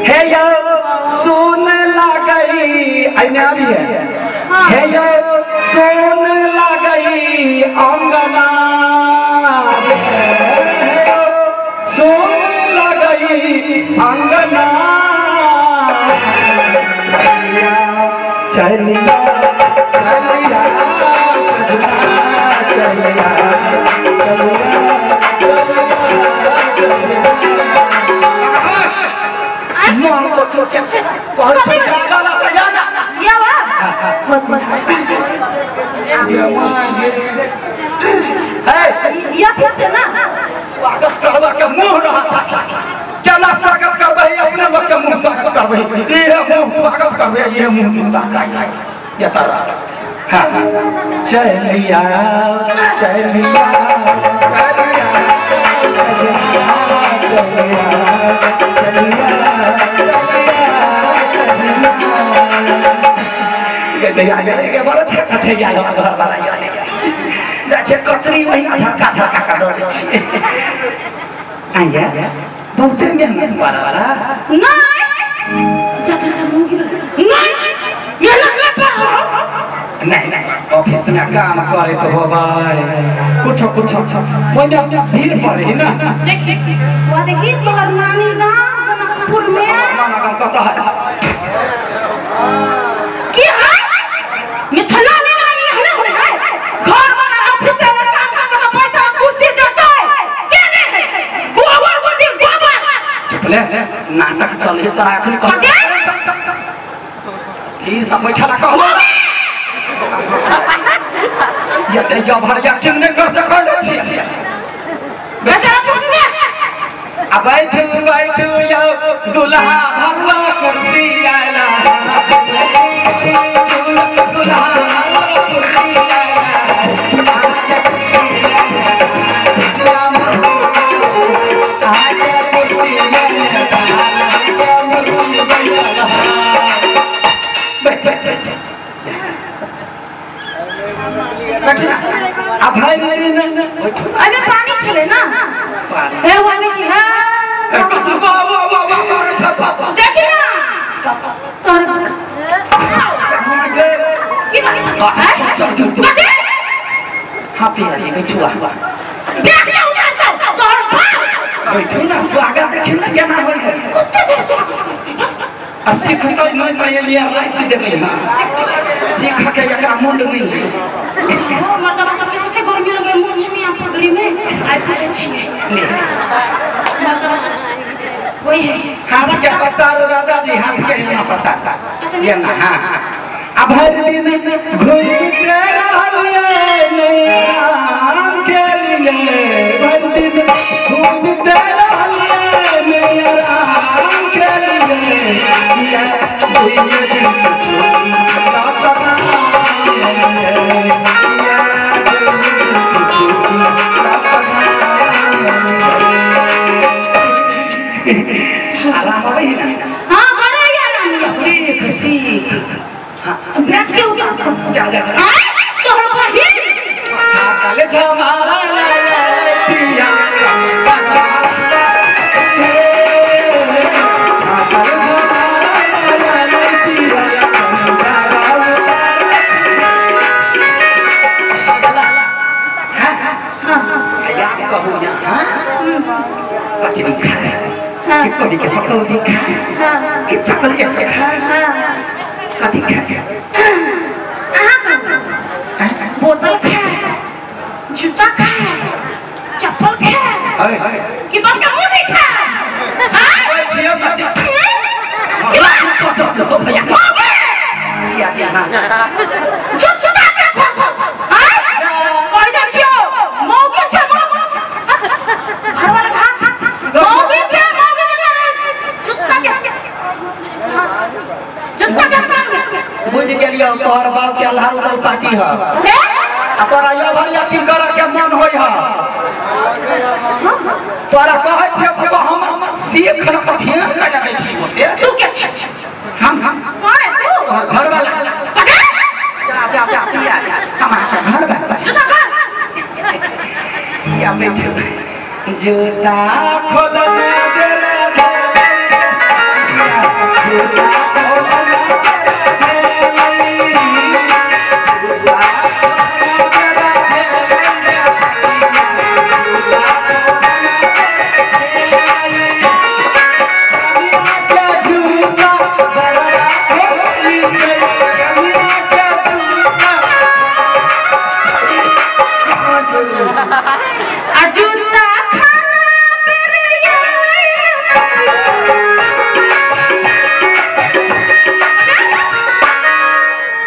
हे यो सुन लगई आईने अभी है। हे यो सुन लगई अंगना सुन लगई अंगना चलिया चलिया चलिया स्वागत करबा के मुंह रहा था केना स्वागत करबै अपने लोग के मुंह स्वागत करबै ये मुंह स्वागत करबै ये मुंह जूता खाई ये तरह। हां चलिया चलिया चलिया चलिया चलिया बड़ा थका ठैया घर वाला जा छै कचरी ओहिना झटका झटका कर दै छियै। आया बहुते मेहनत पड़ल नहीं जाता जा मुंह नहीं मेहनत ना पड़ल नहीं नहीं ऑफिस में काम करे तो होबै कुछ कुछ ओइमे भीड़ पड़े है ना। देखी वो देखी तोहर नानी गांव जनकपुर में नाना गांव कत है की है मिथिला में नानी है ना है घर वाला ऑफिस वाला काम कर के पैसा कुर्सी देतै से नहीं है गोबर बोटी गोबर। चुप ले नाटक चल जे तोरा अखनी कह स्थिर से बैठला कहलो ये ते यो भर एक्टिंग नहीं कर सकल छी बेचारा पुछने आ बैठू बैठू यो दुल्हा भरुआ कुर्सी आला दुल्हा भरुआ कुर्सी अबे पानी छले ना हे वाले की है देखी ना तोर की बात चल चल हां पिया जी बैठुआ देख ले उतार तोर बाप बैठू ना स्वागत देखी ना केना होय है कुत्ते के स्वागत करती आ सीखतै नहीं त एलिया राइस देबै हां सीख के एकरा मुंड नहीं है। हो मर्दबा सब के कते गर्मी लगे मुंह में आ पगड़ी में आई पूछे छी ले मर्दबा सब वही है हाथ के पसारो राजा जी हाथ के ना पसार ये ना। हां आ भर दिन घूमते रहलिए राम के लिए भर दिन घूमते रहलिए राम के लिए ये दिन आराम होबै ना। हां बड़े आराम सीख सीख हां देख के उतार जा जा जा तोहर बहिन हां काले हमारा पिया कहू यहाँ कचरी खाए कि कभी के पकौड़ी खाए कि चॉकलेट खाए कथी खाए अहाँ कहू बोतल खाए जूता खाए चप्पल खाए कि बड़का मुंह खाए जूता के खो हां कहि दै छियौ मौगी छै घर वाला घाट मौगी छै मौगी पार्टी ह आ तोरा यो भरी अथी कर के मन होय ह तोरा कहै छियै तो हम सीख न पर ध्यान करा दै छी ओते तू के छी हम कौन है तू तोहर घर वाला जा जा जा पिया जा हम अहाँ के घर वाला छी या बैठ जूता खोलना बेरा जूता खोलना जूता खाना बेरिया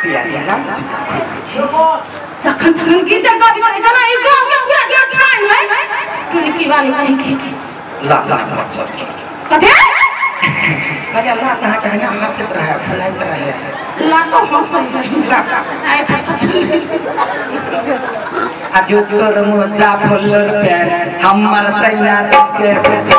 पिया जला जूता खोल दै छी जखन तखन गीत गाबि के जना ई गांव के पूरा गांव ठान है टुनकी वाली कहीं के लात ना पहुंचत कथे कहलियै लात अहाँ के ना हंसैत रहे फुलाइत रहे लातो हंसै है लात आइ पता चल आ जो तोर मोजा फुलर पैर हमर सैया सबसे बेस्ट।